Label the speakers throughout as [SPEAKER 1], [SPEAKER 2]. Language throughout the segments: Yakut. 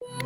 [SPEAKER 1] Бүгүн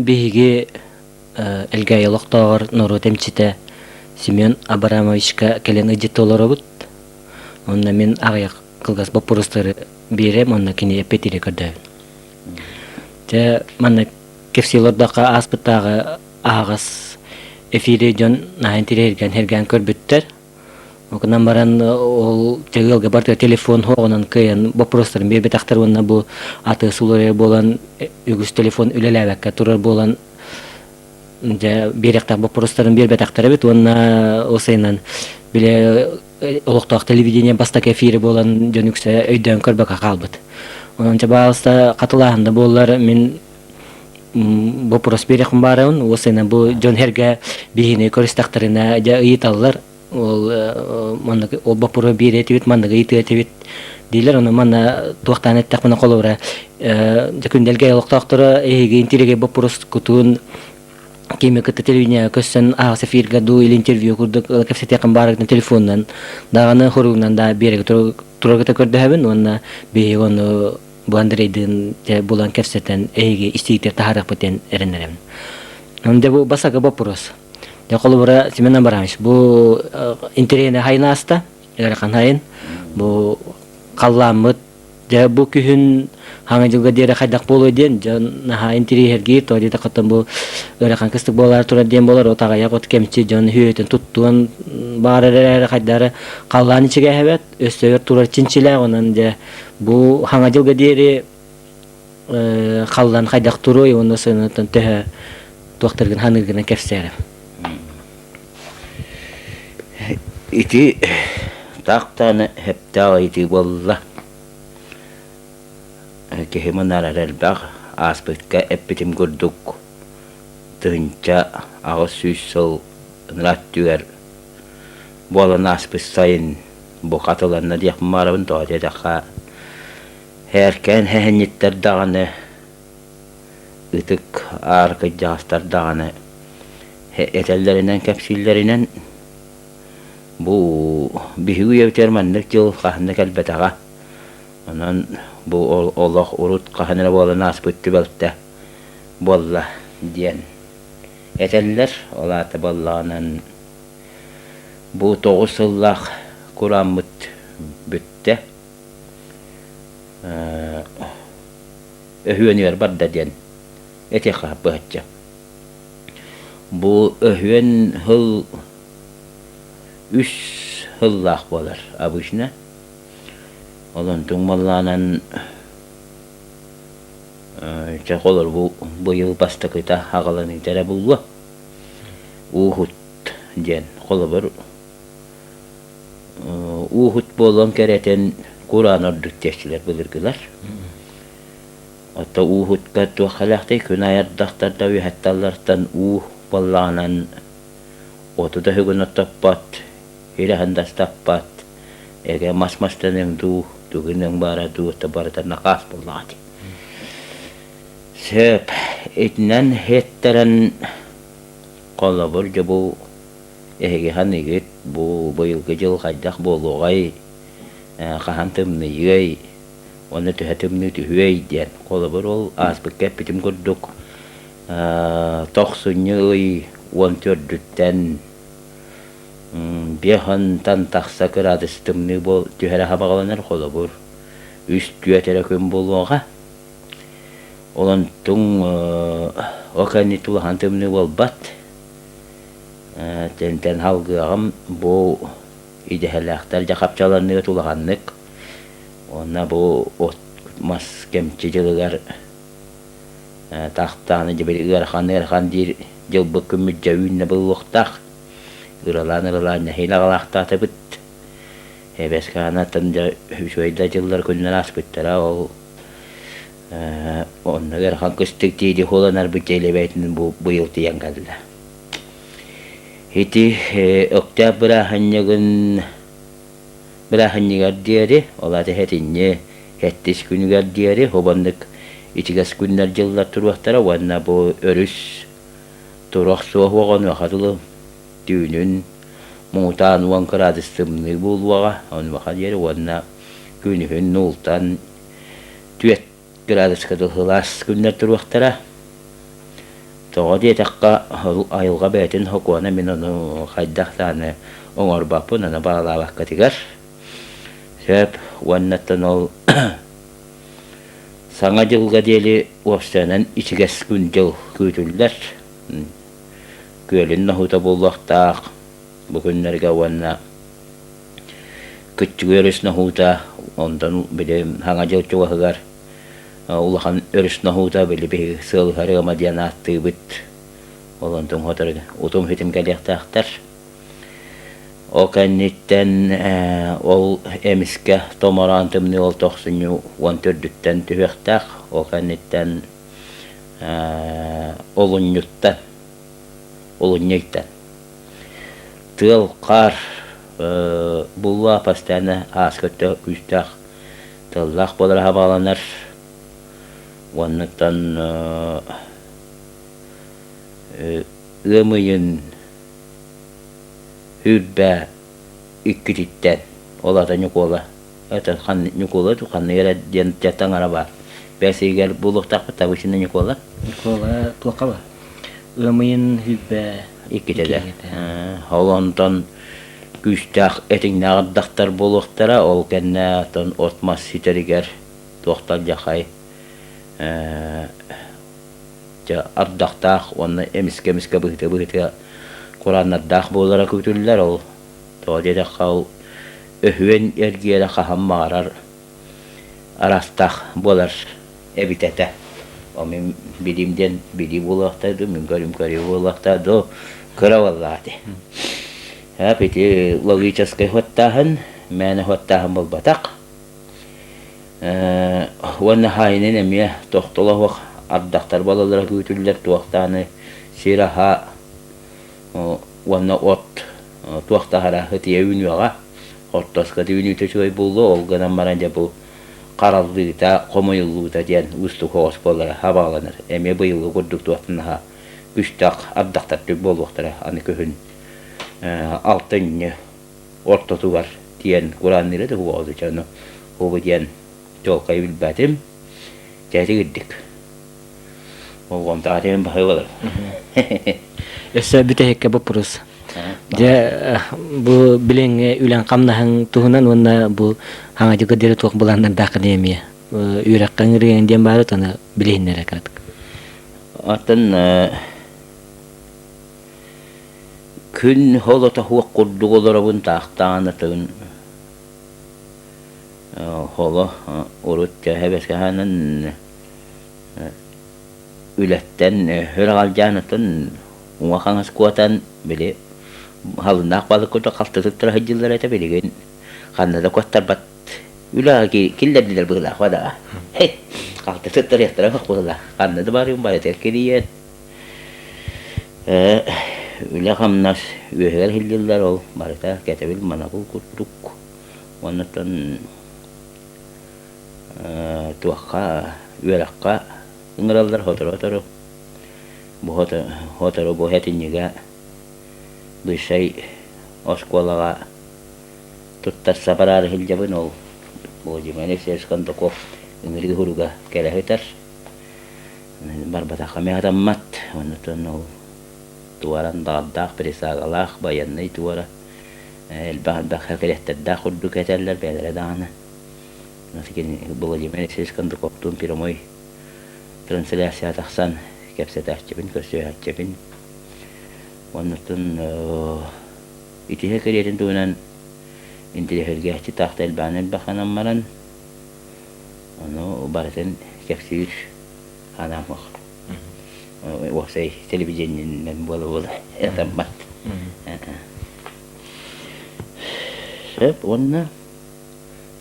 [SPEAKER 1] биһиги Элгээйи олохтооҕор норуот эмчитэ Семен Абрамовичка кэлэн ыдьыт олоробут. Онно мин аҕыйах кылгас боппуруостары биэрэм уонна кини эппиэтири көрдөһөбүн. Дьэ, манна кэпсии олордоххо ааспыттааҕы аһаҕас эфири дьон наһаа интириэһиргээн һэргээн көрбүттэр. Окунан баран ол ыалга барыта телефон хоҕунан кыайан боппуруостарын биэрбэтэхтэр уонна бу атыы сулуйар буолан үгүс телефон үлэлээбэккэ турар буолан дьэ биэриэхтээх боппуруостарын биэрбэтэхтэр эбит уонна ол сайынан бile олохтоох телевидение бастакы эфири буолан дьон үксэ өйдөөн көрбөккө хаалбыт. Онон чэ баалыста хатылааһын да буоллар мин боппуруос биэриэхпин баарабын. Ол сайынан бу дьон эргэ биһини көрүстэхтэринэ дьэ ыйыталлар. Ол маннык ол боппуруо биэриэ этибит, маннык ыйытыа этибит дииллэр. Ону манна туохтаан эттэхпинэ холобура дьэ күндэлгэ олохтоохторо эһиги интиригэ боппуруос кутуун кими кытта телевидение көссөн аҕыс эфирга дуу или интервью курдук кэпсэтиэххин баарыгытын телефонунан даҕаны хоругунан да биэрэгэ тураргыта көрдөһөбүн уонна биһиги ону бу Андрейдыын булан кэпсэтэн эһиги истиитигэр таһаарыахпыт диэн эрэнэрэбин. Дьэ бу басакы боппуруос. Дьэ холобура Семен Абрамович бу интэриэһинэй хайын ааста, ыарахан хайын. Бу халлааммыт дьэ бу күһүн хаҥа дьылга диэри хайдах буолуой диэн дьон наһаа интириэһиргиир тоҕо диэтэххэ бу ыарахан кыстык буолаары турар диэн буолар от аҕыйах от кэмчи дьон үһүөтүн туттуон баар эрээри хайдары халлаан ичигэһэбэт өссө өр турар чинчилээх онон дьэ бу хаҥа дьылга диэри халлаан хайдах туруой уонна сыанаттан төһө туохтаргын ханыыргынан кэпсээрим
[SPEAKER 2] Ити таахтааны хэптээх ыйытыы буолла. Киһи мунаарар элбэх, ааспыкка эппитим курдук, 1800 сыл ыныраа өттүгэр буолан ааспыт сайын бу хатыланна диэхпин баҕарабын, тоҕо диэтэххэ, һээркээн хэһэнньиттэр даҕаны, ытык аар кырдьаҕастар даҕаны этэллэринэн кэпсииллэринэн бу биһиги үйэбитигэр маннык дьыл хаһан да кэлбэтэҕэ. Онон бу олох урут хаһан эрэ буолан ааспыт түбэлтэ буолла диэн этэллэр. Ол аата буоллаҕынан бу 9 сыллаах курааммыт бүттэ. Өһүөнүгэр барда диэн этиэххэ быһаччы. Бу өһүөн сыл үс сыллаах буолар обычно. Ол онтуҥ буоллаҕынан чэ холор бу быйыл бастакыта аҕаланыыта эрэ буллуо. Ууһут диэн холобур ууһут буолан кэрэтин кураан ордук диэччилэр былыргылар. Оттон ууһутка туох кэлээхтэй күн айардахтарда үөһэтталлартан уу буоллаҕынан оту да үгүн оттоппот, ирэһин да астаппат, эгэ мас мастаныаҥ дуу, тугун баара дуу, это барыта накаас буоллаҕа дии. Сөп, итинэн иһиттэрэн холобур дьэ бу эһиги ханыгыт бу быйылгы дьыл хайдах буолуоҕай, хаһан тымныйыай, уонна төһө тымныы түһүөй диэн. Холобур, ол ааспыкка эппитим курдук, тохсунньу ый 14-үттэн 5 уонтан тахса кыраадыс тымныы буол түһэрэ хабаҕаланар, холобур, үс-түөрт эрэ күн буолуоҕа. Ол онтуҥ ол кэнниттэн улахан тымныы буолбат. Тэнтэн халгыаҕым бу идэһэлээхтэр дьэ хапчаланыыт улаханнык. Уонна бу от мас кэмчи дьылыгар тахтааны дьэ били ыарахан ыарахан диир дьылбыт күммүт дьэ үүннэ буолуохтаах. Ыралаан-ыралаан нэһиилэ аҕалаахтаатыбыт. Эбэскаанаттан дьэ үчүгэй да дьыллар күннэр ааспыттара ол онно ыарахан кыстык тиийди хуоланарбыт дьэ илэбэйтин бу быйыл тиийэн кэллэ. Ити Өктөөп бырааһынньыгын бырааһынньыгар диэри, ол аата сэтинньи сэттис күнүгэр диэри хобоннук ичигэс күннэр-дьыллар туруохтара уонна бу өрүс туруох суох онуоха дылы түүнүн муҥутаан 10 кыраадыс тымныы буолуоҕа, онуоха диэри уонна күнүһүн нуултан 4 градуска дылы сылаас күннэр туруохтара. Тоҕо диэтэххэ, айылҕа бэйэтин сокуона мин ону хайдах даҕаны оҥорбоппун, ону баалаабаккытыгар. Сөп уоннаттан ол Саҥа дьылга диэри уопсайынан ичигэс күн-дьыл күүтүллэр. Күөлүн ноһуута буолуохтаах бу күннэргэ уонна Кыччыгый өрүс ноһуута, онтон били Саҥа дьыл чугаһыгар улахан өрүс ноһуута били биһиги Сыалыһар ыама диэн ааттыыбыт. Ол онтон сотору утум-ситим кэлиэхтээхтэр. Ол кэнниттэн ол эмискэ томороон тымныы ол тохсунньу 14-түттэн түһүөхтээх. Ол кэнниттэн олунньуттан олунньу ыйтан тыал, хаар булла постоянно ааска өттө күүстээх тыаллаах буолара сабаҕаланар. Уоннуттан ыам ыйын Сүүрбэ иккититтэн, ол аата Ньукуола, это Ньукуола дуу, ханнык эрэ диэн таҥара баар. Бэс ыйыгар буолуохтаахпыт обычно Ньукуола.
[SPEAKER 1] Ньукуола туохха баар? Ыам ыйын сүүрбэ
[SPEAKER 2] иккитэ да. Ол онтон күүстээх этиҥнээх ардахтар буолуохтара, ол кэннэ оттон от-мас ситэригэр туохтар дьахай Дьэ, ардахтаах уонна эмискэ-эмискэ быһыта-быһыта курааннардаах буолара күүтүллэр. Ол тоҕо диэтэххэ, ол өһүөн эргиэрэ хаһан баҕарар араастаах буолар эбит этэ. Ол мин билиим диэн билии буолуохтаах дуу, мин көрүүм көрүү буолуохтаах дуу, кыра буоллаҕа ити. Һап ити логическай уоттааһын, мээнэ уоттааһын буолбатах. Уонна хаайынан эмиэ тохтоло суох ардахтар буолаллара күүтүллэр, туохтааны сир аһа уонна от туох да аһара ытыйа үүнүөҕэ. Хортуоската үүнүүтэ үчүгэй буолуо, ол гынан баран дьэ бу хараллыыта, хомуйуллуута диэн уустук соҕус буолара хабаҕаланар. Эмиэ быйылгы курдук туохтан аһа күстээх ардахтар буолуохтара аны күһүн алтынньы ортотугар диэн кураанныыра да уоҕа ону угу диэн чуолкай билбэтим. Дьэ Болҕомтоҕо баһыы
[SPEAKER 1] Өссө бүтэһиккэ боппуруос. Дьэ бу билиҥҥи үлэҥ хамнаһыҥ туһунан уонна бу хаҥадьыга диэри туох былааннардааххын эмиэ үөрэххэ ыҥырыаҥ диэн баары таны билиһиннэрэ кыратык.
[SPEAKER 2] Оттон Күн холото суох курдук олоробун таахтаан атын холо урут чэһэ үлэттэн сүрэҕэлдьээн оттон уҥа-хаҥас куотан били халыннаах балык курдук халты туттара сылдьыллар этэ билигин ханна да куоттарбат үлэҕэ киллэрдилэр быһыылаах бадаҕа халты туттарыахтара быһыылаах ханна да барыым барытыгар кирийэн Үлэ-хамнас үөһүгэр иһиллиллэр ол барыта кэтэбил манабыл курдук уоннаттан туохха үөрэххэ ыҥыраллар сотору-сотору бу сотору бу сэтинньигэ высшай оскуолаҕа туттарса бараары сылдьабын ол Владимир Алексеевич Кондаков ыҥырыы суруга кэлэ сытар Барбатахха эмиэ сатаммат. Оннуттан ол туоран баҕардаах присагалаах байыаннай туора элбэх-элбэх кэлиэхтэрдээх курдук этэллэр бэйэлэрэ даҕаны. Владимир Алексеевич Кондуковтуун прямой трансляция тахсан кэпсэтээччибин, көрсүһээччибин. Оннуттан итиһэ кэриэтин туһунан интириэһиргээччи таах да элбэҕин элбэх гынан баран Ону барытын кэпсиир санаам суох. Уопсай телевидениенэн буола-буола ытаммат. Сөп уонна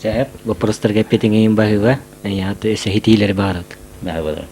[SPEAKER 1] Сөп. Вопростарга эппитиҥ баһыыба. Эйиэхэ өссө итиилэри баарыт.
[SPEAKER 2] Баһыыбалар.